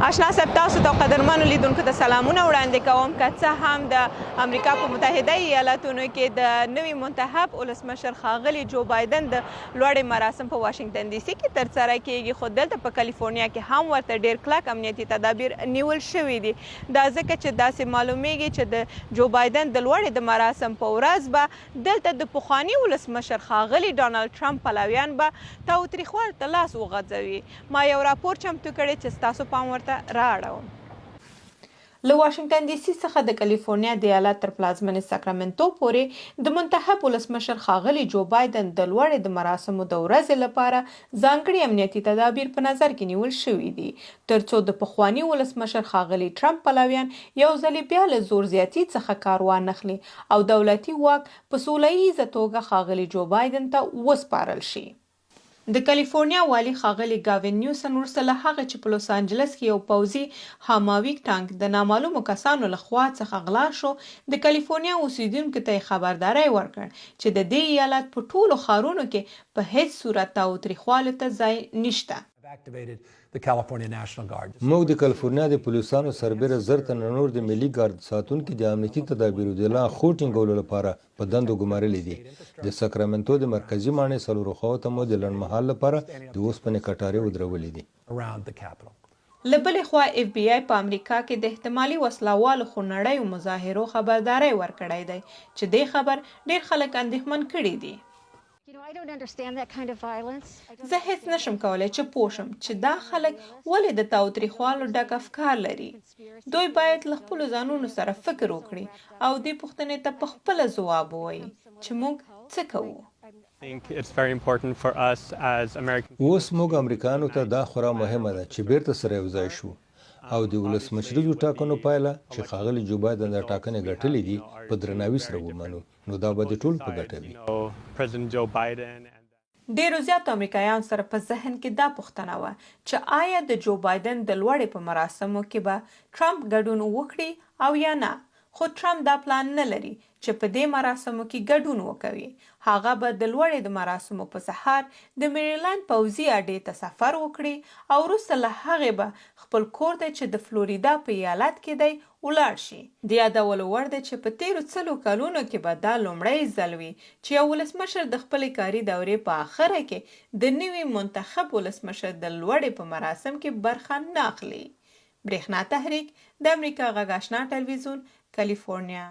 آشنا صاحب، تاسو ته قدرمنو لیدونکو ته سلامونه وړاندې کوم. که څه هم د امریکا په متحده ایالاتونو کې د نوي منتخب ولسمشر ښاغلي جو بایدن د لوړې مراسم په واشنګټن ډي سي کې ترسره کیږي، خو دلته په کالیفورنیا کې هم ورته ډیر کلک امنیتي تدابیر نیول شوي دي. دا ځکه چې داسې معلومیږي چې د جو بایدن د لوړې د مراسم په ورځ به دلته د پخواني ولسمشر ښاغلي ډونالډ ټرمپ پلویان به تاوتریخوالي ته لاس وغځوي. ما یو راپور چمتو کړی چې ستاسو پام ورته رااړوم. له واشنګټن ډي سي څخه د کلیفورنیا د ایالت تر پلازمنې ساکرامنتو پورې د منتخب ولسمشر ښاغلي جو بایدن د لوړې د مراسمو د ورځې لپاره ځانګړي امنیتي تدابیر په نظر کې نیول شوي دي، ترڅو د پخواني ولسمشر ښاغلي ټرمپ پلویان یو ځلې بیا له زور زیاتي څخه کار وانخلي او دولتي واک په سوله ییزه توګه ښاغلي جو بایدن ته وسپارل شي. د کالیفورنیا والي ښاغلي ګاوین نیوسن وروسته له هغه چې په لوس انجلس کې یو پوځي هاماویک ټانک د نامعلومو کسانو له خوا څخه غلا شو، د کالیفورنیا اوسیدونکو ته یې خبرداری ورکړ چې د دې ایالت په ټولو ښارونو کې په هیڅ صورت تاوتریخوالي ته ځای نشته. موږ د کلفورنیا د پولیسانو سربېره 1000 تنه نور د ملي ګارد ساتونکي د امنیتي تدابیرو د لا ښو ټینګولو لپاره په دندو ګمارلي دي. د ساکرامنتو د مرکزي ماڼۍ څلورو خواوو ته مو د لنډمهال لپاره د اوسپنې کټارې ودرولې دي. له بلې خوا اېف بي آی په امریکا کې د احتمالي وسله والو خونړیو مظاهرو خبرداری ورکړی دی چې دې خبر ډېر خلک اندېښمن کړي دي. زه هېڅ نه شم کولی چې پوه شم چې دا خلک ولې د تاوتریخوالو ډک افکار لري. دوی باید له خپلو ځانونو سره فکر وکړي او دې پوښتنې ته په خپله ځواب ووایي چې موږ څه کوو؟ اوس موږ امریکایانو ته دا خورا مهمه ده چې بېرته سره یو ځای شو او د ولسمشریزو ټاکنو پایله چې ښاغلي جو بایدن دا ټاکنې ګټلې دي، په درناوي سره ومنو، نو دا به د ټولو په ګټه وي. ډېرو زیاتو امریکایانو سره په ذهن کې دا پوښتنه وه چې آیا د جو بایدن د لوړې په مراسمو کې به ټرمپ ګډون وکړي او یا نه، خو ټرمپ دا پلان نه لري چې په دې مراسمو کې ګډون وکوي. هغه به د لوړې د مراسمو په سهار د میریلنډ پوځي اډې ته سفر وکړي او وروسته له هغې به خپل کور ته چې د فلوریدا په ایالت کې دی، ولاړ شي. د یادولو وړ ده چې په تېرو سلو کلونو کې به دا لومړی ځل وي چې یو ولسمشر د خپلې کاري دورې په اخره کې د نوي منتخب ولسمشر د لوړې په مراسم کې برخه نه اخلي. برېښنا تحریک، د امریکا غږ آشنا ټلویزیون، کلیفورنیا.